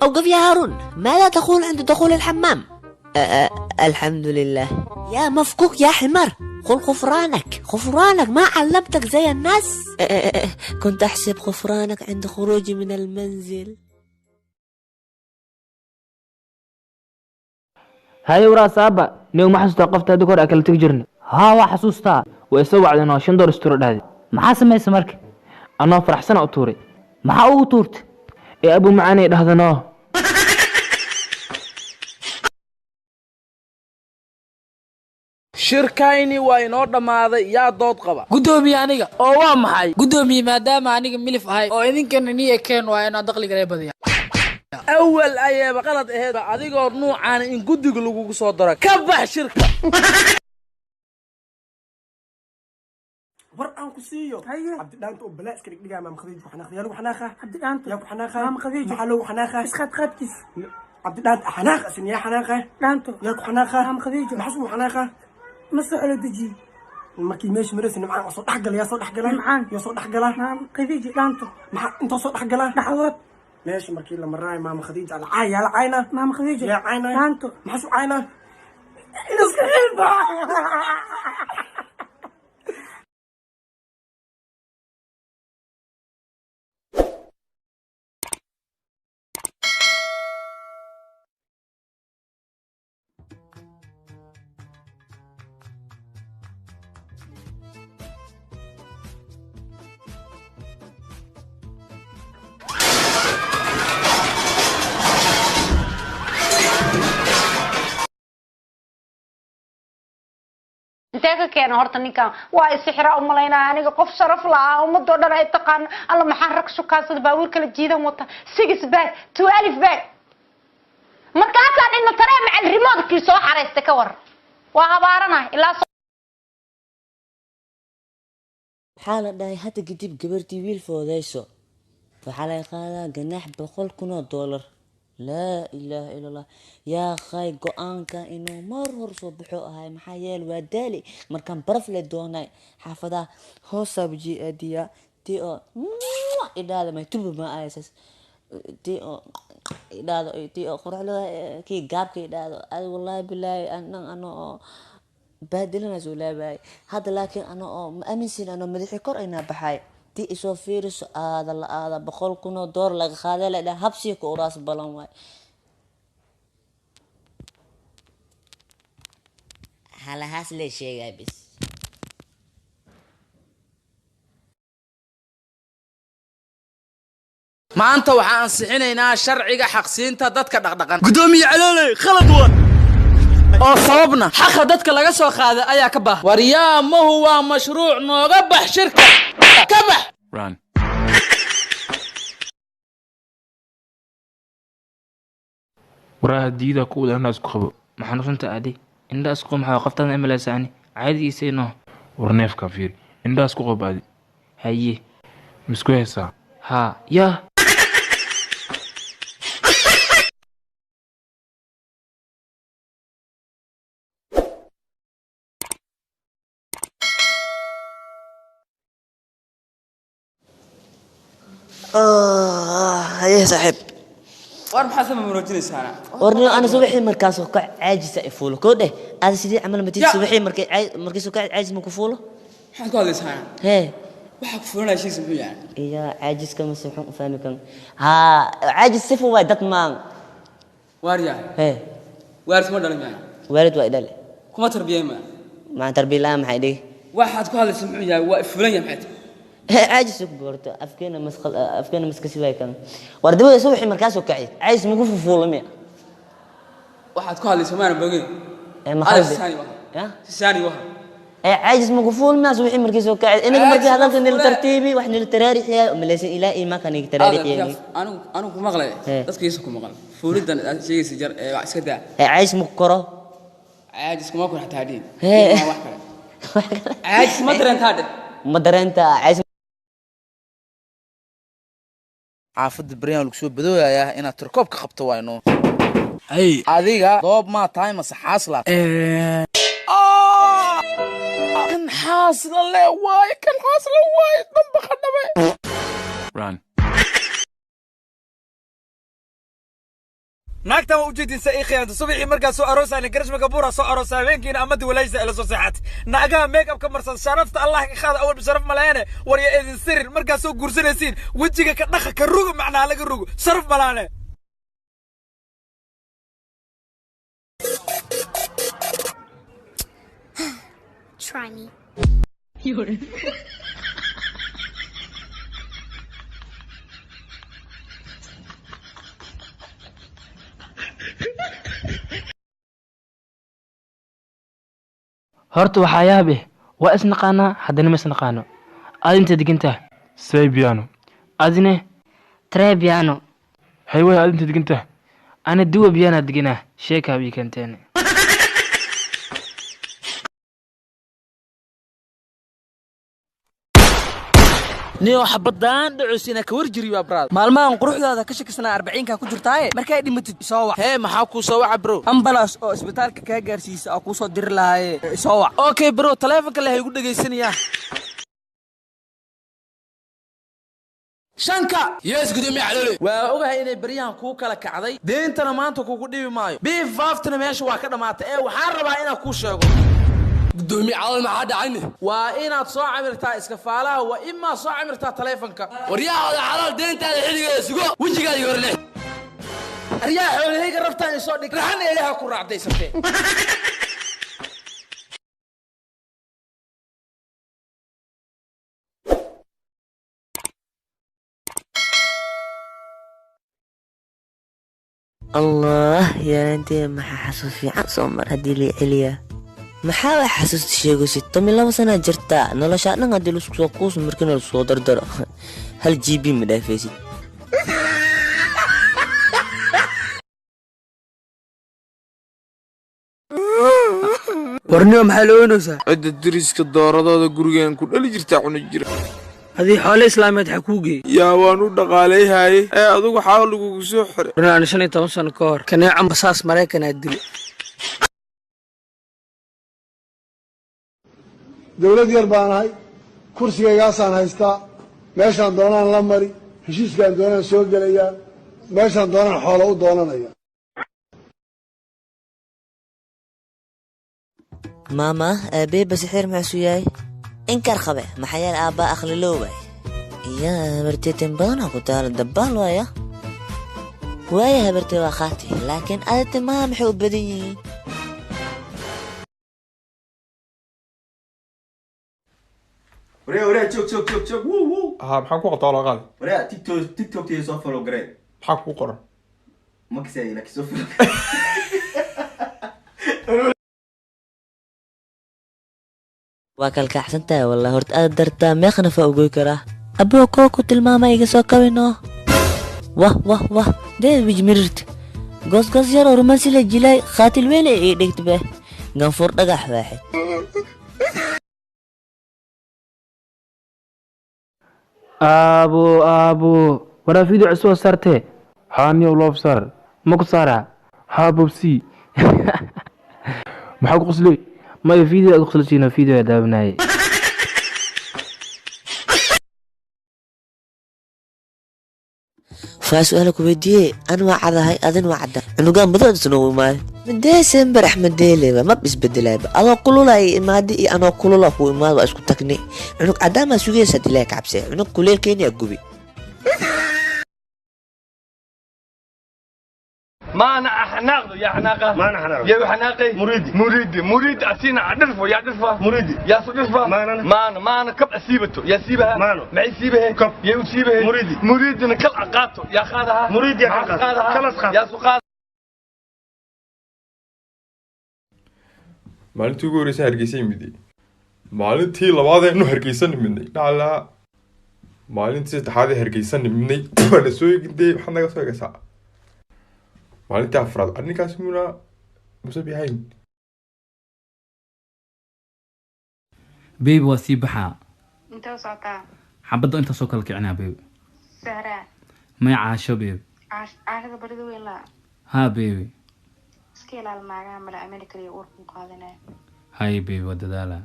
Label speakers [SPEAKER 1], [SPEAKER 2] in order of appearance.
[SPEAKER 1] أوقف يا هارون، ماذا تقول عند دخول الحمام؟ الحمد لله. يا مفكوك يا حمار، قل غفرانك. غفرانك ما علمتك زي الناس. كنت أحسب غفرانك عند خروجي من المنزل.
[SPEAKER 2] Haye waraa saaba niw, ma xasuustaa qofta hadda kahor aa kala tegi jirnay?
[SPEAKER 3] Haa, waa xasuustaa.
[SPEAKER 2] Way isoo wacdeen oo $5 isturo dhahday.
[SPEAKER 3] Maxaa samaysa marka?
[SPEAKER 2] Anoo faraxsana u tuuray.
[SPEAKER 3] Maxaa ugu tuurtay?
[SPEAKER 2] Ee abu macaanay dhahdanoo.
[SPEAKER 4] Shirkayni waa inoo dhammaaday. Yaa dood qaba?
[SPEAKER 5] Guddoomiye, aniga.
[SPEAKER 4] Oo waa maxay?
[SPEAKER 5] Guddoomiye, maadaama aniga milif ahay oo idinkana ni ekeen, waa inaan dakhliga lee badiya.
[SPEAKER 4] Awal ayaaba qalad aheed adigoo nuucaana in guddiga lagugu soo daro. Ka bax shirka.
[SPEAKER 6] War aan ku siiyo, Cabdidhaanta oo balaa iska dhigdhigaa, Maam Khadiij ku xanaaqda. Yaa lagu xanaaqa?
[SPEAKER 7] Cabdidhaanta.
[SPEAKER 6] Yaa ku xanaaqa?
[SPEAKER 7] Maam Khadiijo.
[SPEAKER 6] Maxaa loogu xanaaqa?
[SPEAKER 7] Isqaadqaadkiis.
[SPEAKER 6] Cabdidhaanta xanaaq asin. Yaa xanaaqa?
[SPEAKER 7] Dhaanto.
[SPEAKER 6] Yaa ku xanaaqa?
[SPEAKER 7] Maam Khadiijo.
[SPEAKER 6] Maxaa ugu xanaaqa?
[SPEAKER 7] Masaxo la dejiyey.
[SPEAKER 6] Markii meesha maraysa Nimcaan oo soo dhex gala. Yaa soo dhex gala?
[SPEAKER 7] Nimcaan.
[SPEAKER 6] Yaa soo dhex gala?
[SPEAKER 7] Maam Khadiijo dhaanto.
[SPEAKER 6] Maxaa intoo soo dhex gala?
[SPEAKER 7] Dhaxdood.
[SPEAKER 6] Meesha markii la maraayo Maam Khadiija la caay. Yaa la caayna?
[SPEAKER 7] Maam Khadiijo.
[SPEAKER 6] Yaa caayna?
[SPEAKER 7] Dhaanto.
[SPEAKER 6] Maxaa su caayna?
[SPEAKER 7] Iska xilba.
[SPEAKER 8] Intee ka keena horta ninkan? Waa isixira u malaynaya. Aniga qof sharaf lahaa, ummadoo dhan ay taqaano. Alla, maxaan rag shukaansada, baabuur kala jiidan wata, six bag, 12 bag. Markaasaan ina taree macal remote-kii soo xaraystay. Ka war, waa habaaranahay ilaa.
[SPEAKER 1] Waxaa la dhahay hadda kadib gabartii wiil foodeyso waxaa laga qaadaa ganaax $100,000. Laa ilaaha ila Allah. Yaa khay, go-aanka inuu mar hor soo baxo ahay. Maxaa yeele waa daali markaan baraf le doonay xaafadaha hoosaa buji aadiyaa tii oo idhaada may tuba ma aysas tii oo idhaado tii oo quruxda kii gaabka idhaado adi. Wallaahi bilaahi, anan ano oo baadilana soo laabayay hadda, laakiin ano oo ma aaminsin ano madaxii kor aynaa baxay tii isoo fiiriso aada la aada $100,000 laga qaaday la dhaha habsii ku uraas balan waay halahaas lee sheegaa bis.
[SPEAKER 4] Maanta waxaan ansixinaynaa sharciga xaqsiinta dadka dhaqdhaqan. Guddoomiye Calooley, khalad wa oo sababna
[SPEAKER 5] xaqa dadka laga soo qaaday ayaa ka baahan.
[SPEAKER 4] Waryaa, mahu waa mashruuc. Nooga bax shirka, ka bax.
[SPEAKER 9] Run. Waraha diida ku wada indhaas ku qabo.
[SPEAKER 2] Ma xanuunsanta adi? Indhaas ku maxaa qoftaan imalaysa ani caadigiisa inoo.
[SPEAKER 9] War neefka fiiri, indhaas ku qabo adi.
[SPEAKER 2] Haye.
[SPEAKER 9] Misku haysaa?
[SPEAKER 2] Haa, yaa.
[SPEAKER 1] Haye saaxiib.
[SPEAKER 4] War, maxaa sama muroojinaysaana?
[SPEAKER 1] Warni ana subaxii markaas oo ka caajisa i fuulo koo dheh aada sidii camal matid.
[SPEAKER 4] Ya.
[SPEAKER 1] Subaxii markay markii soo ka caajis ma ku fuulo?
[SPEAKER 4] Maxaad ku hadlaysaana?
[SPEAKER 1] Hee.
[SPEAKER 4] Waxaa ku fulanaya shiisa muxuu yahay?
[SPEAKER 1] Iya, caajiska mase waxaan u fahmi karin. Haa, caajis sifa waay dad maan.
[SPEAKER 4] Waar yahay?
[SPEAKER 1] Hee.
[SPEAKER 4] Waarid kuma dhalin yahay?
[SPEAKER 1] Waalid waa idhale.
[SPEAKER 4] Kuma tarbiyey ma?
[SPEAKER 1] Maxaan tarbiya la'aan maxay dhigi?
[SPEAKER 4] Waxaad ku hadlaysa muxuu yahay? Waa fulan yahay, maxay tahay?
[SPEAKER 1] Caajis ku boorto afkeena masqal afkeena maskasi waay kan. War dibada subaxii markaas oo kacay caajis ma ku fufuulo miya?
[SPEAKER 4] Waxaad ku hadlaysa maana bogin.
[SPEAKER 1] Ee ma
[SPEAKER 4] Ada
[SPEAKER 1] khaldi?
[SPEAKER 4] Sisaani waha.
[SPEAKER 1] Ya?
[SPEAKER 4] Sisaani waha.
[SPEAKER 1] Ee caajis ma ku fuul miya subaxii markii soo kacay inaga markii
[SPEAKER 4] Caajis ma
[SPEAKER 1] hadalka nil
[SPEAKER 4] fuule.
[SPEAKER 1] Tartiibi wax nil taraarixiya malaysan ilaa iimaanka niga taraarixiya.
[SPEAKER 4] Anigu ku maqlay.
[SPEAKER 1] Hee.
[SPEAKER 4] Dadkiisa ku maqal fuulidan aad sheegaysa jar ee wax iska daa.
[SPEAKER 1] Ee caajis ma ku koro?
[SPEAKER 4] Caajis kuma ku xataa dhiin.
[SPEAKER 1] Hee.
[SPEAKER 4] Wax kale caajis ma dareentaa dheh?
[SPEAKER 1] Ma dareenta caajis.
[SPEAKER 4] Xaafadda beryaan lagu soo badooyayaa inaad tirkoobka qabto wayno. Adiga doob maa tahay mase xaasla? Kan xaasla le waaye, kan xaasla waaye damba qadhabe.
[SPEAKER 9] Run.
[SPEAKER 10] Naagtan waa ujeedin sa ii khiyaanta subaxii markaa soo aroosayna garashma gabuura soo aroosa habeenkiina amadi walaayisa ila soo seexat. Naagaha make up ka marsan sharafta Allah ka qaada awal sharaf malaane war ya idin sirin markaa soo guursanaysiin wejiga ka dhaqa ka rugo macnaa laga rugo sharaf malaane.
[SPEAKER 11] Try me.
[SPEAKER 2] Horta waxaa yaab eh, waa isnaqaanaa haddana ma isnaqaano. Aad inta degantaa?
[SPEAKER 9] Saybiano.
[SPEAKER 2] Adine?
[SPEAKER 1] Trebiano.
[SPEAKER 9] Hayway, aad inta degantaa?
[SPEAKER 2] Ana duwa biyaana deganaa, sheekaa ii keenteen.
[SPEAKER 4] Niyo xabadaan dhacosina ka warjiri waa brad.
[SPEAKER 7] Maalmahan quruxdaada ka shakisnaa 40-ka ku jirtaaye markay dhimatid soo wac.
[SPEAKER 4] Hee, maxaa kuu soo waca bro?
[SPEAKER 7] Ambulance oo isbitaalka kaa gaarsiisa oo kuu soo diri lahaaye soo wac.
[SPEAKER 4] Okay bro, taleefanka leh igu dhageysanayaa. Shanka yes gudoomiye caloole, waa ogahay inay baryahan kuu kala kacday, deentana maanta kugu dhibi maayo, biif faaftana meesha waa ka dhamaatay. Ee waxaan rabaa inaan kuu sheego
[SPEAKER 12] gudoomiye calool, maxaa dhacayne?
[SPEAKER 4] Waa inaad soo camirtaa iskafaalaha, waa imaa soo camirtaa taleefanka.
[SPEAKER 12] Waryahaada xalaal deentaada xilligeeda sugo, wejigaada hore leh.
[SPEAKER 4] Aryaha xoolahayga rabtaan isoo dhig raxana ilaaha ku raacdaysatee.
[SPEAKER 1] Allah yaarantee, maxaa xasuus fiican soo mar haddii la celiyaa. Maxaa wax xasuusta sheegaysid? 12 sanaa jirtaa, noloshaa dhan haddii laisku soo kuuso markina lasoo dardaro 1 GB ma dhaafaysid.
[SPEAKER 7] Warniyo, maxaa la oynaysaa?
[SPEAKER 13] Cidda deriska dooradooda gurigeen ku dhali jirtaa cuni jira.
[SPEAKER 7] Adii xoole islaameed xaa kuu geeyey?
[SPEAKER 13] Yaa waan u dhaqaalayhaye ee adugu xaa lagugu soo xiray?
[SPEAKER 7] Warniyo, ana 15 sano ka hor kaneeco basaas maraykanaa dilay.
[SPEAKER 14] Dowlad yar baan ahay, kursigaygaasaan haystaa, meeshaan doonaan la mari, heshiiskaan doonaan soo gelayaa, meeshaan doonaan xoolo u doonanaya.
[SPEAKER 1] Maama, aabee sixir maxaasuu yahay? Inkar qabe, maxaa yeele aabbaa aqli loo waay. Iya, habartee tin badanaa ku taala dabbaal waaya. Waaya habartee waa qaati, laakiin ada timaha maxay u badan yihiin?
[SPEAKER 15] Waryaa, waryaa, joog, joog, joog, joog, wuu wuu.
[SPEAKER 9] Haa, maxaa ku qabtaa walaal qaali?
[SPEAKER 15] Waryaa, TikTok, TikToktayda soo follow garee.
[SPEAKER 9] Maxaa kugu qoran?
[SPEAKER 15] Ma kasaayi, laakiin soo follow.
[SPEAKER 1] Waa kalkacsan tahay wallah, horta aad dartaa meeqna faa ugoy karaa. Aboo koo ku tilmaama iga soo kabino. Wah wah wah, dee wijmirirta. Goosgoos yar oo rumansi la jilay, khaatil weyn ee ii dhigta be. Ganfuur dhagax waaxid.
[SPEAKER 2] Aabo, aabo, waraa video cusub soo saartee?
[SPEAKER 9] Haa niyow, loof saar.
[SPEAKER 2] Ma ku saaraa?
[SPEAKER 9] Haa bobsi. Maxaa ku qosley?
[SPEAKER 2] Maya, video aad qoslisiino, video aa daawanaaye.
[SPEAKER 1] Faa su'aala ku weydiiyey, an waa cadahay, adin waa cadda. Cunugaan badan isnoogu imaaday. Desember Axmed Deeleba mab isbedelayba. Adoo kulula i imaadi iyo anoo kulula ku imaad waa isku tagnay. Cunug caddaamaa sugaysa dilaa ka cabsee. Cunug kuleel keenyaa gubi.
[SPEAKER 16] ما احناقه يا حناقه، ما انا يا حناقي، مريدي مريدي مريدي اسينا عدرفه يا درفه مريدي يا صدرفه، ما انا ما انا ما انا كب اسيبته يا سيبها، ما انا معي سيبها كب يا سيبها مريدي مريدي نكل عقاته يا خادها مريدي يا خادها خلاص يا سقاد.
[SPEAKER 13] Maalintii ugu horreysay Hargeysa imidey, maalintii labaad eenu Hargeysa nimidnay dhaclaa, maalintii saddexaad ee Hargeysa nimidnay waa la soo egintay, waxaad naga soo egaysaa maalintii afraad arrinkaasi muna muse bihayn.
[SPEAKER 17] Baby, waa sii baxaa.
[SPEAKER 18] Intee u socotaa?
[SPEAKER 17] Xabadda intaasoo kala kicinaa baby.
[SPEAKER 18] Sahraa?
[SPEAKER 17] Maya, caasho baby.
[SPEAKER 18] Caashada barida weyn laa?
[SPEAKER 17] Haa baby.
[SPEAKER 18] Iska ilaali naagaha mala amani kaliya uurka ku qaadanaya.
[SPEAKER 17] Hay baby, waa dadaalaa.